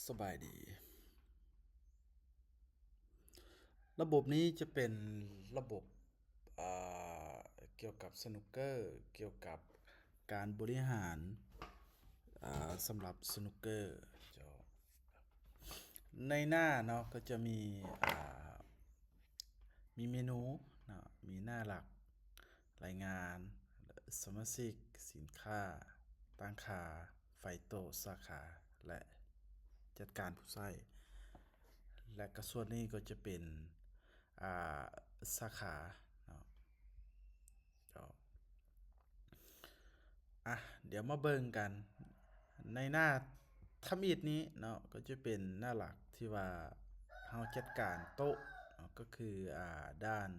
ສະບາຍດີ. ລະບົບນີ້ຈະເປັນລະບົບ ອ່າ ກ່ຽວກັບສະໜຸກເກີ ກ່ຽວກັບການບໍລິຫານ ອ່າ ສຳລັບສະໜຸກເກີ. ເຈົ້າ ໃນໜ້າເນາະ ກໍຈະມີ ອ່າ ມີເມນູເນາະ ມີໜ້າຫຼັກ, ລາຍງານ, ສະມາຊິກ, ສິນຄ້າ, ຕັ້ງຄ່າ, ໄຟໂຕ, ສາຂາ ແລະ ຈັດການຜູ້ໃຊ້ ແລະ ກະສ່ວນນີ້ກໍຈະເປັນ ອ່າ ສາຂາເນາະ. ເຈົ້າ ອ່ະ ດຽວມາເບິ່ງກັນ ໃນໜ້າທຳອິດນີ້ເນາະ ກໍຈະເປັນໜ້າຫຼັກທີ່ວ່າເຮົາຈັດການໂຕະເນາະ ກໍຄື ອ່າ ດ້ານ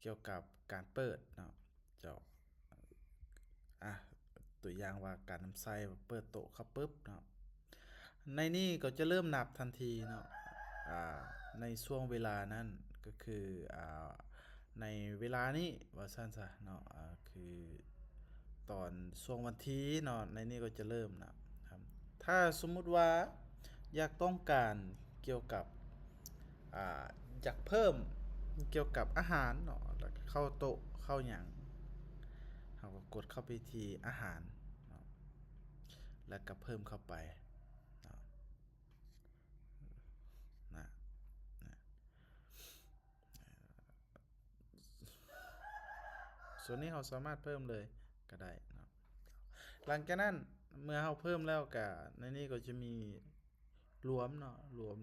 ກ່ຽວກັບການເປີດເນາະ. ເຈົ້າ ອ່ະ ຕົວຢ່າງວ່າການນຳໃຊ້ ເປີດໂຕະເຂົ້າປຶບເນາະ ໃນນີ້ກໍຈະເລີ່ມນັບທັນທີເນາະ ອ່າ ໃນຊ່ວງເວລານັ້ນ ກໍຄື ອ່າ ໃນເວລານີ້ວ່າຊັ້ນຊະເນາະ ອ່າ ຄືຕອນຊ່ວງວັນທີເນາະ ໃນນີ້ກໍຈະເລີ່ມນະ. ຖ້າສົມມຸດວ່າຢາກຕ້ອງການກ່ຽວກັບ ອ່າ ຢາກເພີ່ມກ່ຽວກັບອາຫານເນາະ ແລ້ວກໍເຂົ້າໂຕະເຂົ້າຫຍັງ ເຮົາກໍກົດເຂົ້າໄປທີ່ອາຫານເນາະ ແລ້ວກໍເພີ່ມເຂົ້າໄປເນາະ ນະ ນະ. ສ່ວນນີ້ເຮົາສາມາດເພີ່ມເລີຍກໍໄດ້ເນາະ. ຫຼັງຈາກນັ້ນເມື່ອເຮົາເພີ່ມແລ້ວກະ ໃນນີ້ກໍຈະມີລວມເນາະ ລວມ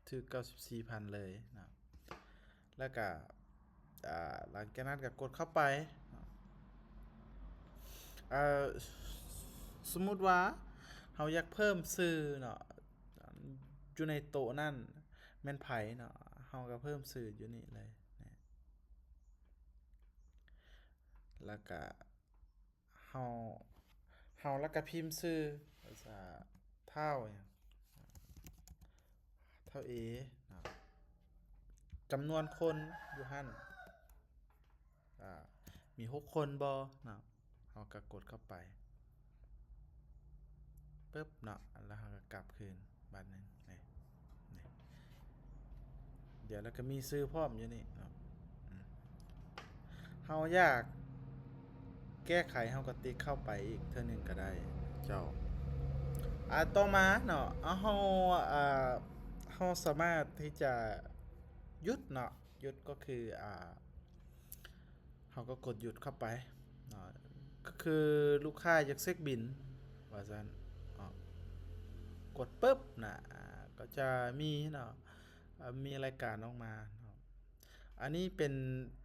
ຖືກເກົ້າສິບສີ່ພັນເລີຍເນາະ. ແລ້ວກະ ອ່າ ຫຼັງຈາກນັ້ນກໍກົດເຂົ້າໄປເນາະ. ເອີ ສົມມຸດວ່າເຮົາຢາກເພີ່ມຊື່ເນາະ ຢູ່ໃນໂຕະນັ້ນແມ່ນໃຜເນາະ ເຮົາກໍເພີ່ມຊື່ຢູ່ນີ້ເລີຍ ແລ້ວກະເຮົາ ເຮົາແລ້ວກະພິມຊື່ ອາ ທ້າວຫຍັງ ທ້າວເອເນາະ ຈຳນວນຄົນຢູ່ຫັ້ນ ອ່າ ມີຫົກຄົນບໍ່ເນາະ. ເຮົາກໍກົດເຂົ້າໄປປຶບເນາະ ແລ້ວເຮົາກໍກັບຄືນບາດໜຶ່ງ ນີ້ ນີ້ ດຽວລະກະມີຊື່ພ້ອມຢູ່ນີ້ເນາະ. ອືມ ເຮົາຢາກແກ້ໄຂ ເຮົາກໍຕິກເຂົ້າໄປອີກເທື່ອໜຶ່ງກໍໄດ້ເຈົ້າ. ອ່າ ຕໍ່ມາເນາະ ເຮົາ ອ່າ ເຮົາສາມາດທີ່ຈະຢຸດເນາະ ຢຸດກໍຄື ອ່າ ເຮົາກໍກົດຢຸດເຂົ້າໄປເນາະ ກໍຄືລູກຄ້າຢາກເຊັກບິນວ່າຊັ້ນເນາະ. ກົດປຶບນະ ອ່າ ກໍຈະມີເນາະ ອ່າ ມີລາຍການອອກມາເນາະ. ອັນນີ້ເປັນ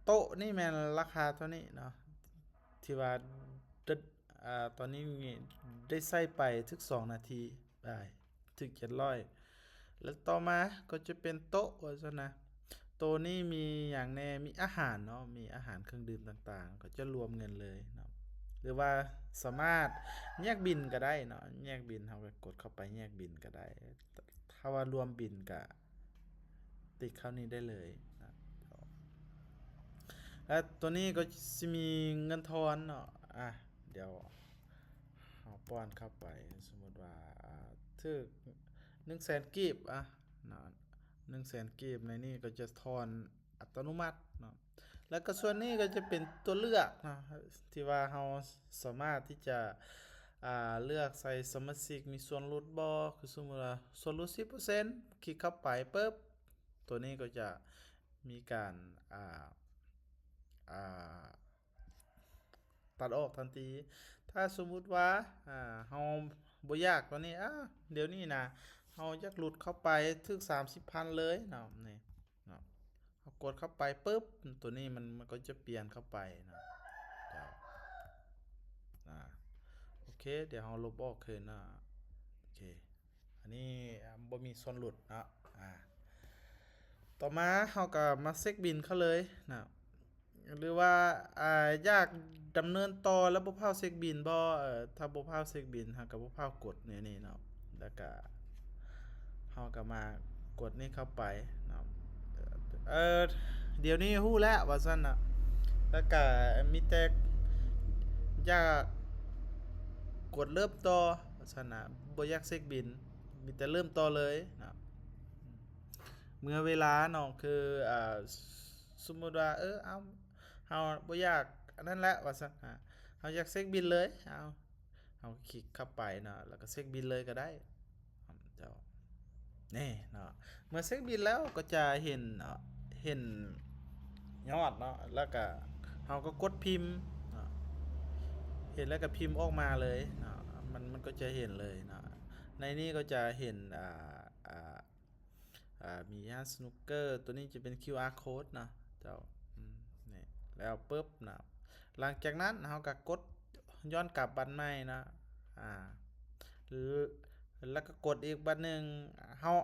ໂຕະນີ້ແມ່ນລາຄາເທົ່ານີ້ເນາະ ທີ່ວ່າ ດ- ອ່າ ຕອນນີ້ໄດ້ໃຊ້ໄປຖືກສອງນາທີ ໄດ້ ຖືກເຈັດຮ້ອຍ ແລະ ຕໍ່ມາກໍຈະເປັນໂຕະວ່າຊັ້ນນະ. ໂຕະນີ້ມີຫຍັງແດ່? ມີອາຫານເນາະ ມີອາຫານເຄື່ອງດື່ມຕ່າງໆ ກໍຈະລວມເງິນເລີຍເນາະ ຫຼືວ່າສາມາດແຍກບິນກໍໄດ້ເນາະ ແຍກບິນ ເຮົາກໍກົດເຂົ້າໄປແຍກບິນກໍໄດ້. ຖ້າວ່າລວມບິນກໍຕິກເຂົ້ານີ້ໄດ້ເລີຍເນາະ ແລະ ໂຕນີ້ກໍຊິມີເງິນທອນເນາະ. ອ່າ ດຽວ ເຮົາປ້ອນເຂົ້າໄປ ສົມມຸດວ່າ ອ່າ ຖືກໜຶ່ງແສນກີບ ອ່າ ເນາະ ໜຶ່ງແສນກີບ ໃນນີ້ກໍຈະທອນອັດຕະໂນມັດເນາະ. ແລ້ວກໍສ່ວນນີ້ກໍຈະເປັນຕົວເລືອກເນາະ ທີ່ວ່າເຮົາສາມາດທີ່ຈະ ອ່າ ເລືອກໃສ່ສະມາຊິກມີສ່ວນຫຼຸດບໍ່ ຄືສົມມຸດວ່າສ່ວນຫຼຸດສິບເປີເຊັນ ຄລິກເຂົ້າໄປປຶບ ຕົວນີ້ກໍຈະມີການ ອ່າ ອ່າ ຕັດອອກທັນທີ. ຖ້າສົມມຸດວ່າ ອ່າ ເຮົາບໍ່ຢາກຕົວນີ້ ອ່າ ດຽວນີ້ນະ ເຮົາຢາກຫຼຸດເຂົ້າໄປຖືກສາມສິບພັນເລີຍເນາະ ນີ້ເນາະ ເຮົາກົດເຂົ້າໄປປຶບ ຕົວນີ້ມັນ ມັນກໍຈະປ່ຽນເຂົ້າໄປເນາະ ເຈົ້າ. ອ່າ ໂອເຄ ດຽວເຮົາລົບອອກຄືນເນາະ ໂອເຄ. ອັນນີ້ ອ່າ ບໍ່ມີສ່ວນຫຼຸດເນາະ. ອ່າ ຕໍ່ມາເຮົາກໍມາເຊັກບິນເຂົາເລີຍເນາະ ຫຼືວ່າ ອ່າ ຢາກດຳເນີນຕໍ່ແລ້ວບໍ່ພາວເຊັກບິນບໍ່? ເອີ ຖ້າບໍ່ພາວເຊັກບິນ ເຮົາກໍບໍ່ພາວກົດແນວນີ້ເນາະ ແລ້ວກໍເຮົາກໍມາກົດນີ້ເຂົ້າໄປເນາະ. ເອີ ດຽວນີ້ຮູ້ແລ້ວວ່າຊັ້ນນະ ແລ້ວກະມີແຕ່ຢາກກົດເລີ່ມຕໍ່ວ່າຊັ້ນນະ ບໍ່ຢາກເຊັກບິນ ມີແຕ່ເລີ່ມຕໍ່ເລີຍເນາະ. ເມື່ອເວລາເນາະ ຄື ອ່າ ສົມມຸດວ່າ ເອີ ເອົາ ເຮົາບໍ່ຢາກອັນນັ້ນແຫຼະວ່າຊັ້ນ ເຮົາຢາກເຊັກບິນເລີຍ ເອົາ ເຮົາຄລິກເຂົ້າໄປເນາະ ແລ້ວກໍເຊັກບິນເລີຍກໍໄດ້ ເຈົ້າ ນີ້ເນາະ. ເມື່ອເຊັກບິນແລ້ວກໍຈະເຫັນເນາະ ເຫັນຍອດເນາະ ແລ້ວກໍເຮົາກໍກົດພິມເນາະ ເຫັນແລ້ວກໍພິມອອກມາເລີຍເນາະ ມັນ ມັນກໍຈະເຫັນເລີຍເນາະ. ໃນນີ້ກໍຈະເຫັນ ອ່າ ອ່າ ອ່າ ມີຮ້ານສະໜຸກເກີ ຕົວນີ້ຈະເປັນຄິວອາໂຄດເນາະເຈົ້າ ອືມ ນີ້ ແລ້ວປຶບເນາະ ຫຼັງຈາກນັ້ນເຮົາກໍກົດຍ້ອນກັບບັດໃໝ່ເນາະ ອ່າ ແລ້ວກໍກົດອີກບັດໜຶ່ງ ເຮົາ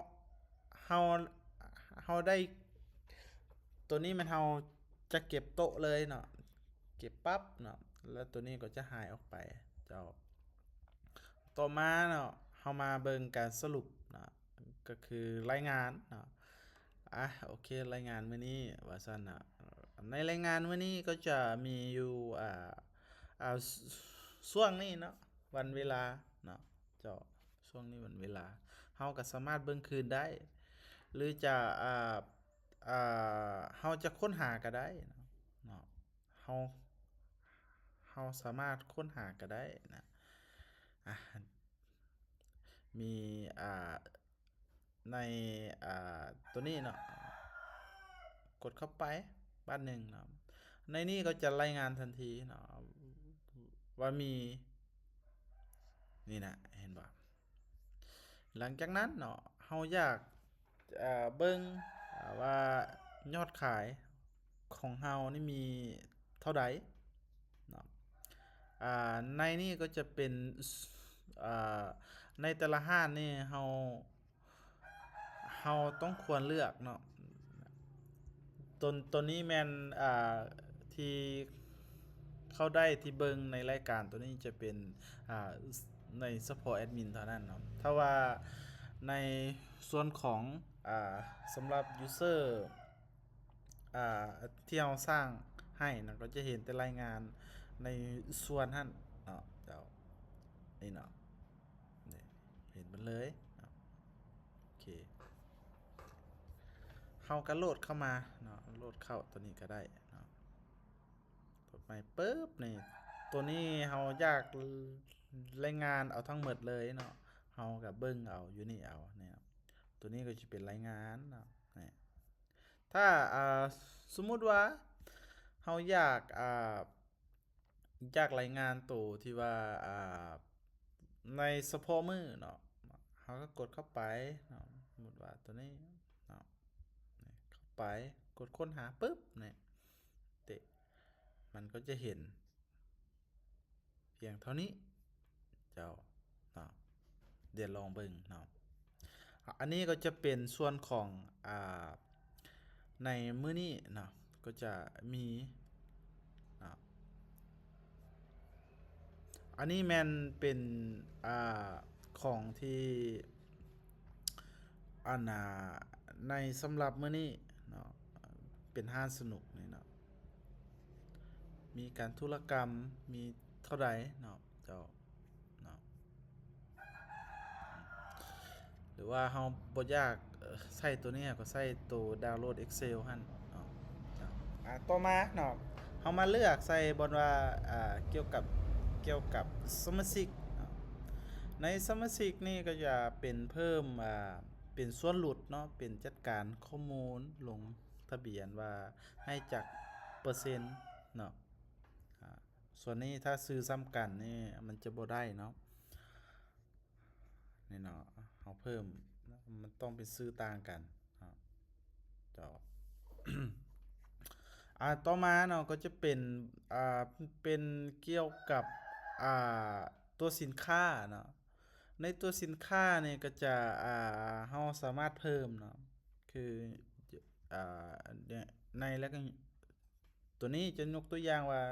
ເຮົາ ເຮົາໄດ້ ຕົວນີ້ແມ່ນເຮົາຈະເກັບໂຕະເລີຍເນາະ ເກັບປັບເນາະ ແລ້ວຕົວນີ້ກໍຈະຫາຍອອກໄປເຈົ້າ. ຕໍ່ມາເນາະ ເຮົາມາເບິ່ງການສະຫຼຸບເນາະ ກໍຄືລາຍງານເນາະ. ອ່າ ໂອເຄ ລາຍງານມື້ນີ້ວ່າຊັ້ນເນາະ ໃນລາຍງານມື້ນີ້ກໍຈະມີຢູ່ ອ່າ ອ່າ ຊ່ວງນີ້ເນາະ ວັນເວລາເນາະເຈົ້າ ຊ່ວງນີ້ວັນເວລາ ເຮົາກໍສາມາດເບິ່ງຄືນໄດ້ ຫຼືຈະ ອ່າ ອ່າ ເຮົາຈະຄົ້ນຫາກໍໄດ້ເນາະ ເຮົາ ເຮົາສາມາດຄົ້ນຫາກໍໄດ້ນະ. ອ່າ ມີ ອ່າ ໃນ ອ່າ ຕົວນີ້ເນາະ ກົດເຂົ້າໄປບາດໜຶ່ງເນາະ ໃນນີ້ກໍຈະລາຍງານທັນທີເນາະ ວ່າມີ ນີ້ນະ ເຫັນບໍ່? ຫຼັງຈາກນັ້ນເນາະ ເຮົາຢາກ ເອີ ເບິ່ງ ເອີ ວ່າຍອດຂາຍຂອງເຮົານີ້ມີເທົ່າໃດເນາະ ອ່າ ໃນນີ້ກໍຈະເປັນ ອ່າ ໃນແຕ່ລະຮ້ານນີ້ເຮົາ ເຮົາຕ້ອງຄວນເລືອກເນາະ ຕົວ ຕົວນີ້ແມ່ນ ອ່າ ທີ່ເຂົ້າໄດ້ທີ່ເບິ່ງໃນລາຍການຕົວນີ້ຈະເປັນ ອ່າ ໃນສະເພາະແອດມິນເທົ່ານັ້ນເນາະ ຖ້າວ່າໃນສ່ວນຂອງ ອ່າ ສຳລັບຢູເຊີ ອ່າ ທີ່ເຮົາສ້າງໃຫ້ນະ ກໍຈະເຫັນແຕ່ລາຍງານໃນສ່ວນຫັ້ນເນາະ ເຈົ້າ ນີ້ເນາະ ນີ້ ເຫັນໝົດເລີຍເນາະ ໂອເຄ ເຮົາກໍໂຫຼດເຂົ້າມາເນາະ ໂຫຼດເຂົ້າຕົວນີ້ກໍໄດ້ເນາະ ກົດໃໝ່ປຶບ ນີ້ ຕົວນີ້ເຮົາຢາກລາຍງານເອົາທັງໝົດເລີຍເນາະ ເຮົາກໍເບິ່ງເອົາຢູ່ນີ້ເອົາ ນີ້ເນາະ ຕົວນີ້ກໍຈະເປັນລາຍງານເນາະ ນີ້ ຖ້າ ອ່າ ສົມມຸດວ່າເຮົາຢາກ ອ່າ ຢາກລາຍງານໂຕທີ່ວ່າ ອ່າ ໃນສະເພາະມື້ເນາະ ເຮົາກໍກົດເຂົ້າໄປເນາະ ສົມມຸດວ່າຕົວນີ້ເນາະ ນີ້ ເຂົ້າໄປ ກົດຄົ້ນຫາປຶບ ນີ້ ເຕະ ມັນກໍຈະເຫັນພຽງເທົ່ານີ້ ເຈົ້າເນາະ ດຽວລອງເບິ່ງເນາະ ອັນນີ້ກໍຈະເປັນສ່ວນຂອງ ອ່າ ໃນມື້ນີ້ເນາະ ກໍຈະມີເນາະ ອັນນີ້ແມ່ນເປັນ ອ່າ ຂອງທີ່ ອັນ ອ່າ ໃນສຳລັບມື້ນີ້ເນາະ ເປັນຮ້ານສະໜຸກນີ້ເນາະ ມີການທຸລະກຳ ມີເທົ່າໃດເນາະ ເຈົ້າເນາະ ຫຼືວ່າເຮົາບໍ່ຢາກ ເອີ ໃຊ້ໂຕນີ້ ເຮົາກໍໃຊ້ໂຕດາວໂຫຼດ Excel ຫັ້ນເນາະ ເຈົ້າ ອ່າ ຕໍ່ມາເນາະ ເຮົາມາເລືອກໃສ່ບ່ອນວ່າ ອ່າ ກ່ຽວກັບ ກ່ຽວກັບສະມາຊິກເນາະ ໃນສະມາຊິກນີ້ກໍຈະເປັນເພີ່ມ ອ່າ ເປັນສ່ວນຫຼຸດເນາະ ເປັນຈັດການຂໍ້ມູນລົງທະບຽນວ່າໃຫ້ຈັກເປີເຊັນເນາະ ອ່າ ສ່ວນນີ້ຖ້າຊື່ຊ້ຳກັນນີ້ມັນຈະບໍ່ໄດ້ເນາະ ນີ້ເນາະ ເຮົາເພີ່ມ ມັນຕ້ອງເປັນຊື່ຕ່າງກັນເນາະ ເຈົ້າ ອ່າ ຕໍ່ມາເນາະ ກໍຈະເປັນ ອ່າ ເປັນກ່ຽວກັບ ອ່າ ຕົວສິນຄ້າເນາະ ໃນຕົວສິນຄ້ານີ້ກໍຈະ ອ່າ ເຮົາສາມາດເພີ່ມເນາະ ຄື ອ່າ ໃນ ແລ້ວກໍ ຕົວນີ້ຈະຍົກຕົວຢ່າງວ່າ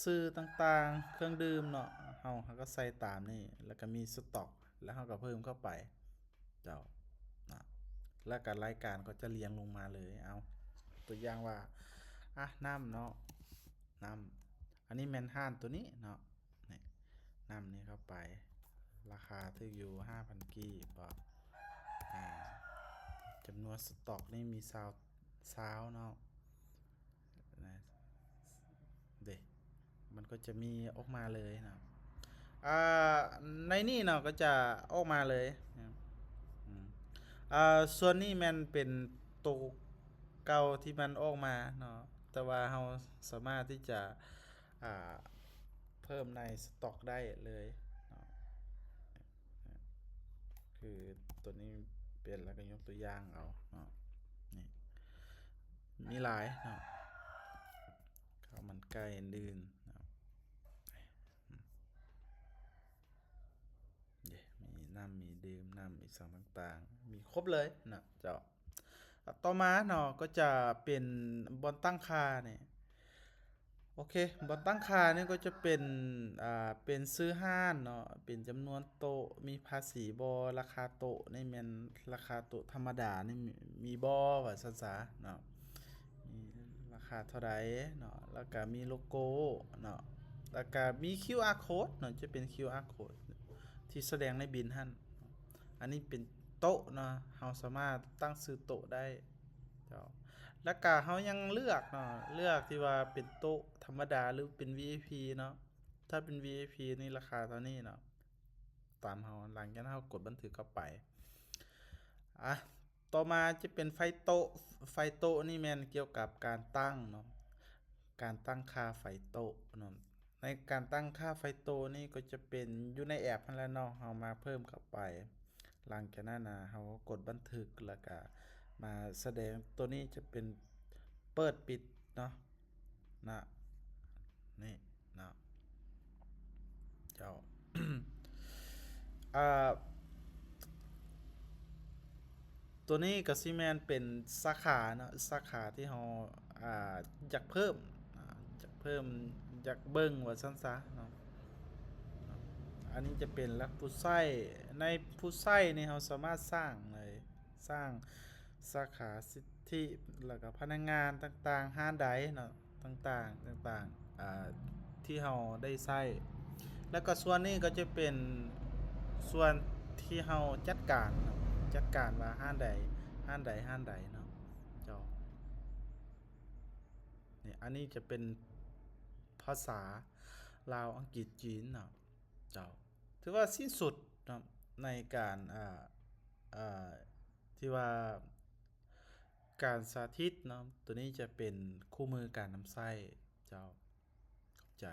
ຊື່ຕ່າງໆ ເຄື່ອງດື່ມເນາະ ເຮົາ ເຮົາກໍໃສ່ຕາມນີ້ ແລ້ວກໍມີສະຕັອກ ແລ້ວເຮົາກໍເພີ່ມເຂົ້າໄປ ເຈົ້າ ນະ ແລ້ວກໍລາຍການກໍຈະລຽງລົງມາເລີຍ ເອົາ ຕົວຢ່າງວ່າ ອ່ະ ນ້ຳເນາະ ນ້ຳ ອັນນີ້ແມ່ນຮ້ານຕົວນີ້ເນາະ ນີ້ ນ້ຳນີ້ເຂົ້າໄປ ລາຄາຖືກຢູ່ຫ້າພັນກີບ ບໍ່ ຈຳນວນສະຕັອກນີ້ມີຊາວ ຊາວເນາະ ນະ ເດ້ ມັນກໍຈະມີອອກມາເລີຍເນາະ ອ່າ ໃນນີ້ເນາະ ກໍຈະອອກມາເລີຍນະ ອືມ ອ່າ ສ່ວນນີ້ແມ່ນເປັນໂຕເກົ່າທີ່ມັນອອກມາເນາະ ແຕ່ວ່າເຮົາສາມາດທີ່ຈະ ອ່າ ເພີ່ມໃນສະຕັອກໄດ້ເລີຍເນາະ ຄືໂຕນີ້ເປັນ ແລ້ວກໍຍົກຕົວຢ່າງເອົາເນາະ ນີ້ ມີຫຼາຍເນາະ ເຂົ້າມັນໄກ່ອື່ນໆເນາະ ເດ້ ມີນ້ຳ ມີດື່ມນ້ຳ ອີ່ຫຍັງຕ່າງໆ ມີຄົບເລີຍເນາະເຈົ້າ. ຕໍ່ມາເນາະ ກໍຈະເປັນບ່ອນຕັ້ງຄ່ານີ້ ໂອເຄ ບ່ອນຕັ້ງຄ່ານີ້ກໍຈະເປັນ ອ່າ ເປັນຊື່ຮ້ານເນາະ ເປັນຈຳນວນໂຕະ ມີພາສີບໍ່ ລາຄາໂຕະນີ້ແມ່ນລາຄາໂຕະທຳມະດານີ້ມີບໍ່ ວ່າຊັ້ນຊະເນາະ ມີລາຄາເທົ່າໃດເນາະ ແລ້ວກະມີໂລໂກ້ເນາະ ແລ້ວກະມີຄິວອາໂຄດເນາະ ຈະເປັນຄິວອາໂຄດທີ່ສະແດງໃນບິນຫັ້ນ ອັນນີ້ເປັນໂຕະເນາະ ເຮົາສາມາດຕັ້ງຊື່ໂຕະໄດ້ເຈົ້າ ແລ້ວກະເຮົາຍັງເລືອກເນາະ ເລືອກທີ່ວ່າເປັນໂຕະທຳມະດາ ຫຼື ເປັນ ວີໄອພີ ເນາະ ຖ້າເປັນ ວີໄອພີ ນີ້ລາຄາເທົ່ານີ້ເນາະ ຕາມເຮົາ ຫຼັງຈາກນັ້ນເຮົາກົດບັນທຶກເຂົ້າໄປ ອ່ະ ຕໍ່ມາຈະເປັນໄຟໂຕະ ໄຟໂຕະນີ້ແມ່ນກ່ຽວກັບການຕັ້ງເນາະ ການຕັ້ງຄ່າໄຟໂຕະເນາະ ໃນການຕັ້ງຄ່າໄຟໂຕະນີ້ກໍຈະເປັນຢູ່ໃນແອັບຫັ້ນແຫຼະເນາະ ເຮົາມາເພີ່ມເຂົ້າໄປ ຫຼັງຈາກນັ້ນນະ ເຮົາກໍກົດບັນທຶກ ແລ້ວກະມາສະແດງ ໂຕນີ້ຈະເປັນເປີດປິດເນາະ ນະ ນີ້ເນາະ ເຈົ້າ ອ່າ ໂຕນີ້ກໍຊິແມ່ນເປັນສາຂາເນາະ ສາຂາທີ່ເຮົາ ອ່າ ຢາກເພີ່ມ ອ່າ ຢາກເພີ່ມ ຢາກເບິ່ງວ່າຊັ້ນຊະເນາະ ອັນນີ້ຈະເປັນລັກຜູ້ໃຊ້ ໃນຜູ້ໃຊ້ນີ້ເຮົາສາມາດສ້າງເລີຍ ສ້າງສາຂາສິດທິ ແລ້ວກໍພະນັກງານຕ່າງໆ ຮ້ານໃດເນາະ ຕ່າງໆ ຕ່າງໆ ອ່າ ທີ່ເຮົາໄດ້ໃຊ້ ແລ້ວກໍສ່ວນນີ້ກໍຈະເປັນສ່ວນທີ່ເຮົາຈັດການເນາະ ຈັດການວ່າຮ້ານໃດ ຮ້ານໃດ ຮ້ານໃດເນາະ ເຈົ້າ ນີ້ ອັນນີ້ຈະເປັນພາສາລາວ ອັງກິດ ຈີນເນາະ ເຈົ້າ ຖືວ່າສິ້ນສຸດເນາະ ໃນການ ອ່າ ເອີ່ ທີ່ວ່າການສາທິດເນາະ ໂຕນີ້ຈະເປັນຄູ່ມືການນຳໃຊ້ເຈົ້າ ຂອບໃຈ.